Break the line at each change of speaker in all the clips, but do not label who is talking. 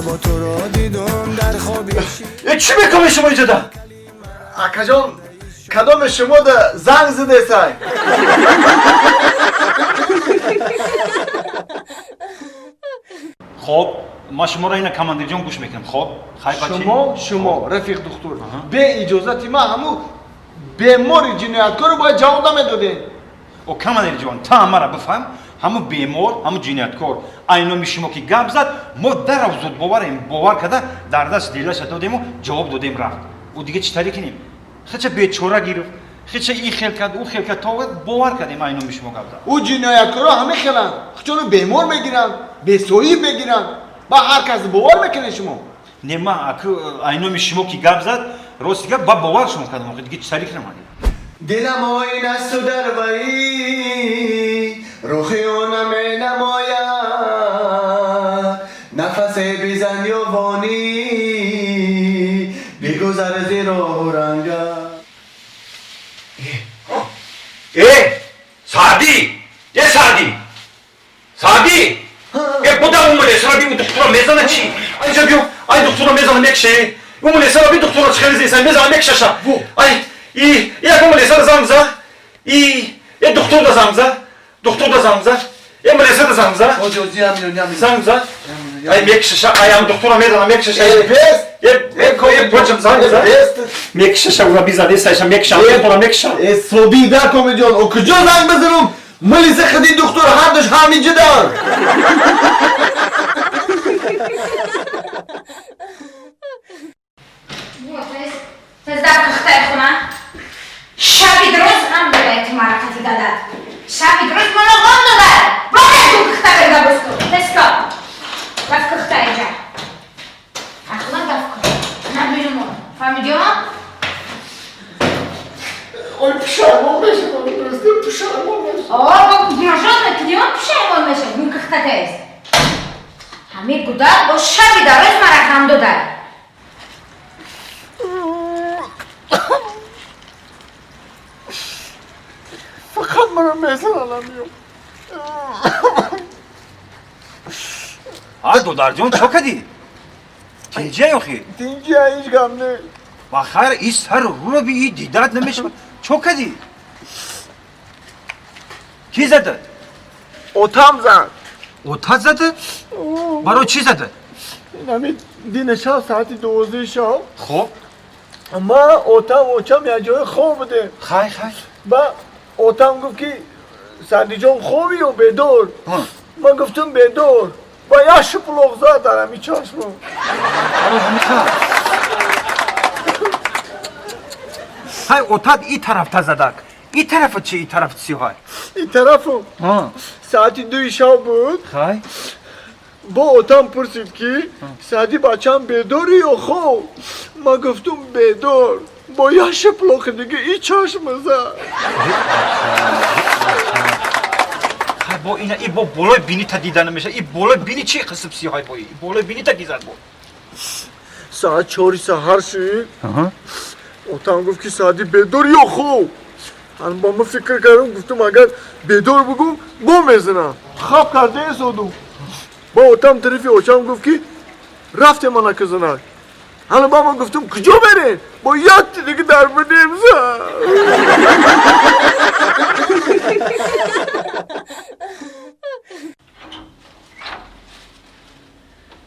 Сабо туро дидум дар хоби.
Чӣ мекунед шумо иҷода?
Акаҷон, кадоме шумо да занг задесай?
Хоб, ман шуморо ина командирҷон гӯш мекунам. Хоб, хай бачи.
Шумо рафиқ духтур, бе иҷозати ман ҳаму бемори ҷинояткорро бояд ҷавоб намедодем.
О, командирҷон, та мара бифаҳм, ҳаму бемор, ҳаму ҷинояткор айноми шумо ки гап зад, мо дарав зуд боварем, бовар карда дар даст дилаша додему ҷавоб додем, рафт. Ӯ дига чӣ тари кинем? Хеча бечора гирифт, хеча и хел кард, ӯ хел кард, то бовар кардем айноми шумо гап зад.
Ӯ ҷинояткорро ҳама хеланд, хучону бемор мегиранд, бесоҳиб мегиранд, ба ҳар кас бовар мекунед шумо.
Не, ман аку айноми шумо ки гап зад, рости гап ба бовар шумо кардам, охи дига чӣ тари кинам?
Дилам оинасту дар вай рухи ӯ наменамояд, нафасе бизан ёвонӣ бигузар зи роҳу ранга.
Э, Саъдӣ! Э, Саъдӣ! Саъдӣ! Э, будам умулесара би, духтура мезана чӣ? Ай ҷа биё, ай духтура мезана мекше. Умулесара би духтура чӣ хеле зеса мезана мекшаша. Ай, и як умулесара занг за. И э духтур да занг за. Духтур да занг за. Э мулесара да занг за. Занг за. Ай мекшаша, ай ам духтура мезана мекшаша.
Бес!
Э, э, э, почам занг за. Мекшаша ура биза десайша мекша, духтура мекша.
Э, собида комедион, о куҷо занг бизанам? Милиса хади духтур ҳардуш ҳамиҷидан.
Тез дар кухтаи хона. Шаби дурӯз ғам додай ту мара қати дадат. Шаби дурӯз мано ғам додай. Боқай ту кухта берга боску. Тез ко. Рафт кухта иҷа. Ахла гаф кун. Набинумо. Фаҳмидиё?
Ой, пушаймон мешавам, дӯсти, пушаймон мешавам.
О, бо гунаҳшон мекунӣ, пушаймон мешавӣ. Гун кухта тез. Ҳамин гудак бо шаби дароз мара ғам додай.
Фақат маро мезананд ҳамиё.
А, додарҷон, чо кардӣ? Тинҷия охи?
Тинҷия, ҳеҷ гап не.
Ба хайр, и сару рӯро би, и дидат намешавад. Чо кардӣ? Кӣ зада?
Отам зад.
Отат зада? Барои чӣ зада?
Ин дина шаб соати 12 шаб.
Хоб.
Ма отам очам як ҷое хоб будем.
Хай, хай.
Ба отам гуфт ки Садиҷон хобӣ ё бедор? Ман гуфтам бедор. Ба як шуплоқ зад дар ҳами чашмам.
Барои ҳамиқа. Хай, отат и тарафта задак. И тарафа чи, и тараф сиҳай?
И тарафу соати 2 шаб буд.
Хай.
Бо отам пурсид ки Сади бачам бедорӣ ё хоб? Ман гуфтум бедор. Бо як шиплоқи дига и чашма зад.
Хай, бо ина и бо болои бинита дида намешавад. И болои бини чи қисм сиҳай бо и болои бинита ки зад бо?
Соат 4 саҳар шид. Отам гуфт ки Сади бедор ё хоб? Ман бо ман фикр кардам, гуфтам агар бедор бугум бо мезанам. Хоб карда истодум. Бо отам тарафи очам гуфт ки рафтем мана кизанак. Ҳала ба ман гуфтам куҷо берем? Бо якти дига дар будем зад.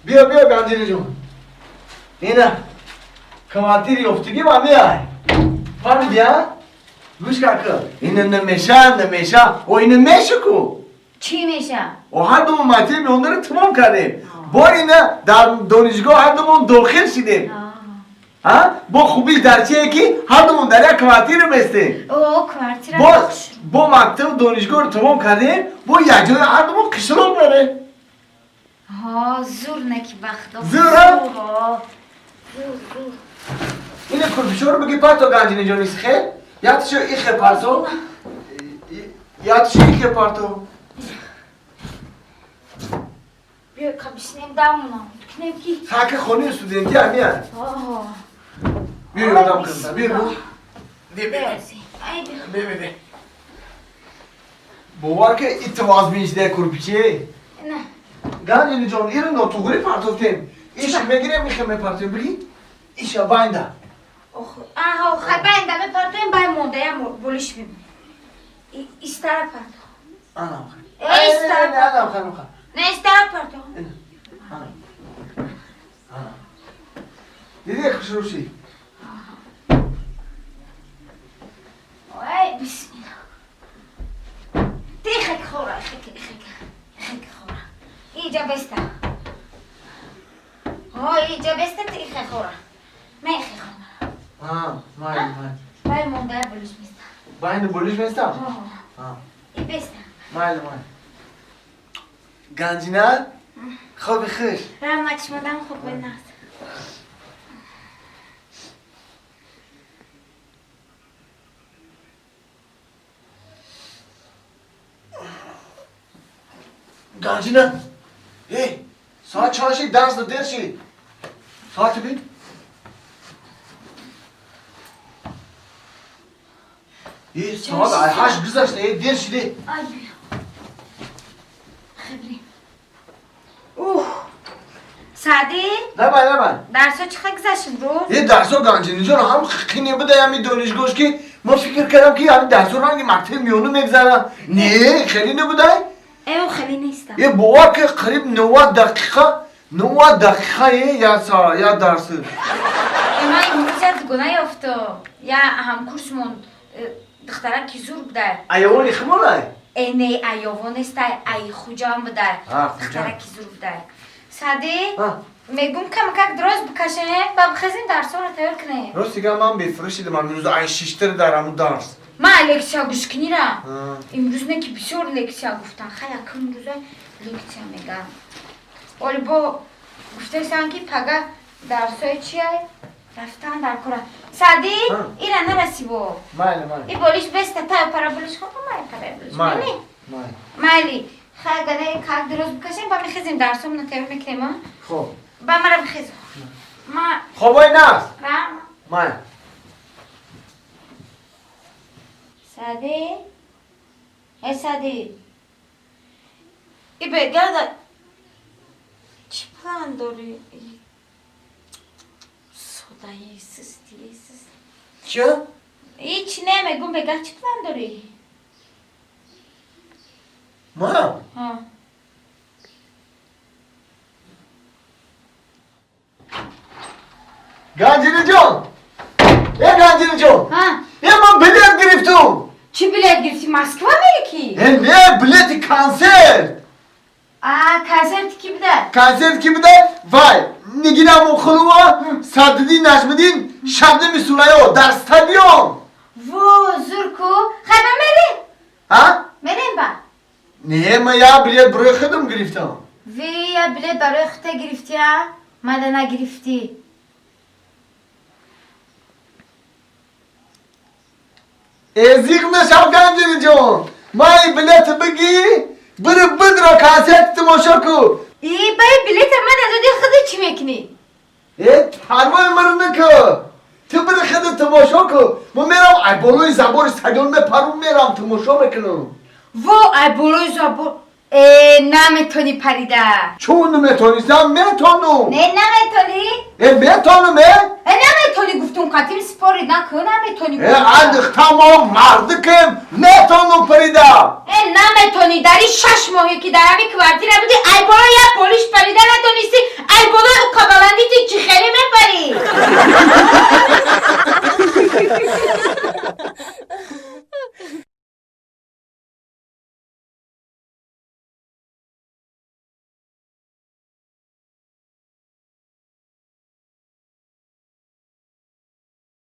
Биё, биё, Ганҷинаҷон. Ина квартири ёфтагӣ ма меай. Фаҳмидӣ, а? Гӯш кар, ина намеша, намеша. О, ина меша ку.
Чӣ меша?
О, ҳардумон мактаби миёнаро тамом кардем. Бо ина дар донишгоҳ ҳардумон дохил шидем. А? Бо хубиш дар чие ки ҳардумон дар як квартира местем.
О, квартира.
Бо мактаб донишгоҳро тамом кардем, бо якҷоя ҳардумон қишлоқ мерем.
Ҳо, зур неки бахто.
Зур, а?
Зур, зур.
Ина курпишоро биги парто, Ганҷинаҷон, исхе. Ятишо ихе парто. Ятишо ихе парто.
Биё, кабишнем дамона. Кунем ки.
Хаки хонаи студентӣ ҳамия.
Оҳо.
Биё, ёрдам кунам. Биё, бу. Биё, биё.
Ай, биё.
Биё, биё, биё. Бовар ки итивоз мешида курпиче.
На.
Ганҷинаҷон, иро нотуғрӣ партофтем. Иш мегирем, ихе мепартем, бигӣ? Иша байнда.
Аҳо, хай байнда мепартем, бай монда я болиш мемонем. Истара парто.
Анам хай.
Э, истара парто.
Анам хай, хай.
Не, истара парто.
Анам. Анам. Диди хушрӯши.
Ой, бисмилла. Тихо, хора, тихо, тихо, хора. Иҷа беста. Ой, иҷа беста, тихо, хора. Мехе хона.
А, май, май.
Бай монда я болиш места.
Байнда болиш места? А.
И беста.
Майли, майли. Ганҷина? Хоби хуш.
Раҳмат, шумодам хуб биназ.
Ганҷина? Э, соат чанд шид? Дарс дер шид. Соати бин? Э, соат ай 8 гузашта, э, дер шиде.
Ай, хебри. Ух. Саъдӣ?
Набай, набай.
Дарсо чӣ хел гузашт имрӯз?
Э, дарсо Ганҷинаҷон ҳам қине буда ҳами донишгоҳш ки мо фикр кардам ки ҳами дарсо ранги мактаби миёна мегзаранд. Не, хеле набудай.
Э, хеле нестам.
Э, бовар ки қариб 90 дақиқа, 90 дақиқа э, я са, я дарс.
Э, ман имрӯз як дугона ёфтам. Я ҳамкурсмон духтара ки зур будай.
Аёвони химолай?
Э, не, аёво нестай, ай хуҷам будай. Духтара ки зур будай. Саъдӣ? Мегум камакак дроз бикашем, ба бихезем дарсоро тайёр кунем.
Рост дигар ман бефурӯшидам имрӯз ай шиштир дар ҳамун дарс.
Ман лексия гӯш кунира. Имрӯз не ки бисёр лексия гуфтан. Хай якум рӯза лексия меган. Оли бо гуфтаистан ки пага дарсои чиай? Рафтан дар кора. Саъдӣ, ира нараси бо.
Майли, майли.
И болиш беста, та пара болиш хопа, май пара болиш.
Майли, майли.
Майли. Хай гадаи как дроз бикашем, ба мехезем дарсомона тайёр мекунем, а?
Хоб.
Ба мара бихезем. Ма
Хобой наст.
Рам.
Май.
Саъдӣ? Э, Саъдӣ. И бегада чӣ план дорӣ? Содаи систи, сист.
Чӣ?
Ҳеч не, мегум бега чӣ план дорӣ?
Ма?
Ҳа.
Ганҷинаҷон! Э, Ганҷинаҷон!
Ҳа?
Э, ман билет гирифтум!
Чӣ билет гирифтӣ? Москва мерӣ ки?
Э, не, билети консерт!
А, консерти ки буда?
Консерт ки буда? Вай, Нигина Мухулова, Садриддин Наҷмиддин, Шабнами Сурайё дар стадион!
Во, зур ку! Хай ба мерем?
Ҳа?
Мерем ба?
Не, ман як билет барои худам гирифтам.
Ви, як билет барои худта гирифтӣ, а? Мада нагирифтӣ.
Э, зиқ нашав, Ганҷинаҷон! Ман ин билета бигӣ, бири бидро консерт тамошо ку.
И, ба ин билета мада доди худат чӣ мекунӣ?
Э, парвои маро наку. Ту бири худат тамошо ку. Ман мерам ай болои забори стадион мепарум, мерам тамошо мекунам.
Во, ай болои забор. Э, наметонӣ парида.
Чун наметонистам, метонум.
Не, наметонӣ.
Э, метонум, э?
Э, наметонӣ гуфтум, қатим спори наку, наметонӣ.
Э, андихтамо мардикем, метонум парида.
Э, наметонӣ, дар ин 6 моҳе ки дар ҳамин квартира будӣ, ай болои як болиш парида натонистӣ, ай болои уқабаландӣ ти чӣ